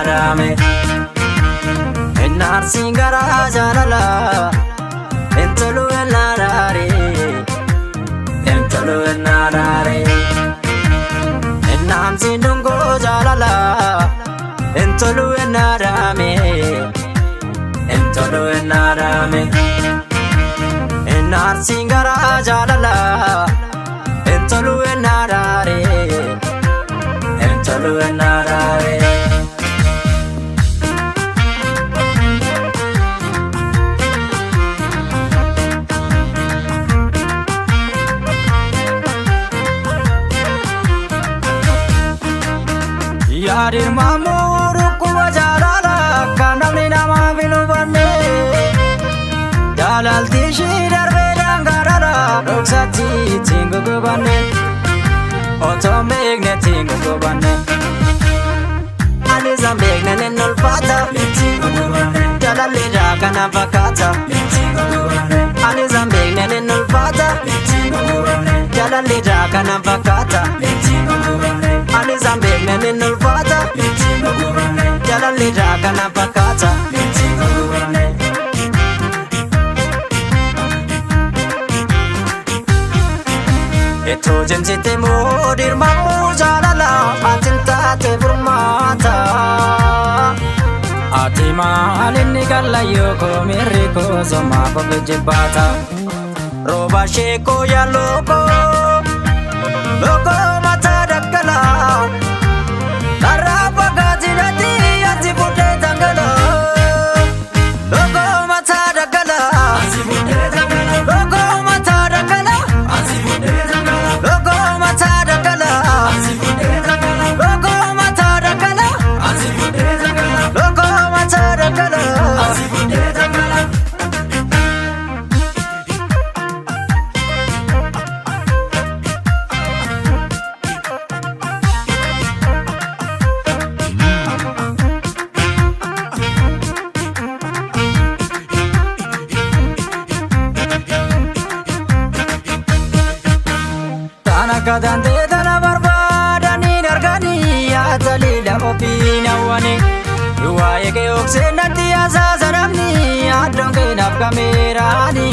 ennaadhaame. Ennaarsiin garaa jaalala entolu ennaadhaare entolu ennaadhaare. Ennaamsiin dungoo jaalala entolu ennaadhaame entolu ennaadhaame. Ennaarsiin garaa jaalala entolu ennaadhaare entolu ennaadhaare. Yaadin maamuu dhukkuba jaalala kan namni namaaf hin hubanne. Jaalalti ishii darbee daangaadhaadha dhoksatti ittiin gugubanne. Otoo hin beekne ittiin gugubanne. Ani isaan beekne nin ulfaata. Jaalalleedha kana fakkaata. Ani isaan beekne nin ulfaata. Jaalalleedha kana fakkaata. Ani isaan beekne nin ulfaata. Jaalalleedha kana fakkaata. Itoo jimsite moo dirmamuu jaalala atin taate furmaata. Ati maal inni gallayyoo koo miirri koo somaaf of jibbaata. Rooba sheekoo yaa lookoo lookoo mataa dakkalaa. Karraa fagaatinatti ati fuudhee dhangala'oo. Lookoo mataa dakkalaa. Lookoo mataa dakkalaa. Lookoo mataa dakkalaa. Lookoo mataa dakkalaa. Lookoo mataa dakkalaa. Tana kadhantee tana barbaadanii arganii yaa taliila ofiin hawwanii. Waa'ee kee oksee natti yaasaasa namni addoon kee naaf kameeraanii.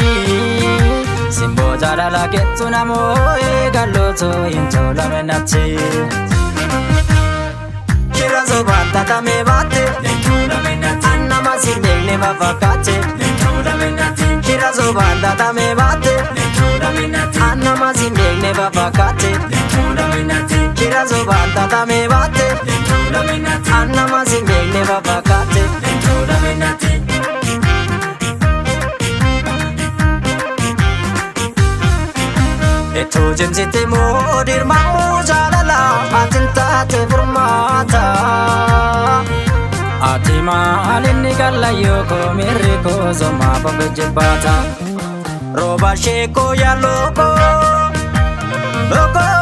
Simboo jaalala keettu namoo eegalootu hin tolame natti. Shira sobaan tatamee baatte annama si beekne fafakkaate. Shira sobaan tatamee baatte annama si beekne fafakkaate. Shira sobaan tatamee baatte annama si beekne fafakkaate. Itoo jimsite moo dirmamuu jaalala atin taate furmaata. Ati maal inni gallayyoo koo miirri koo somaaf of jibbaata. Rooba sheekoo yaa lookoo lookoo.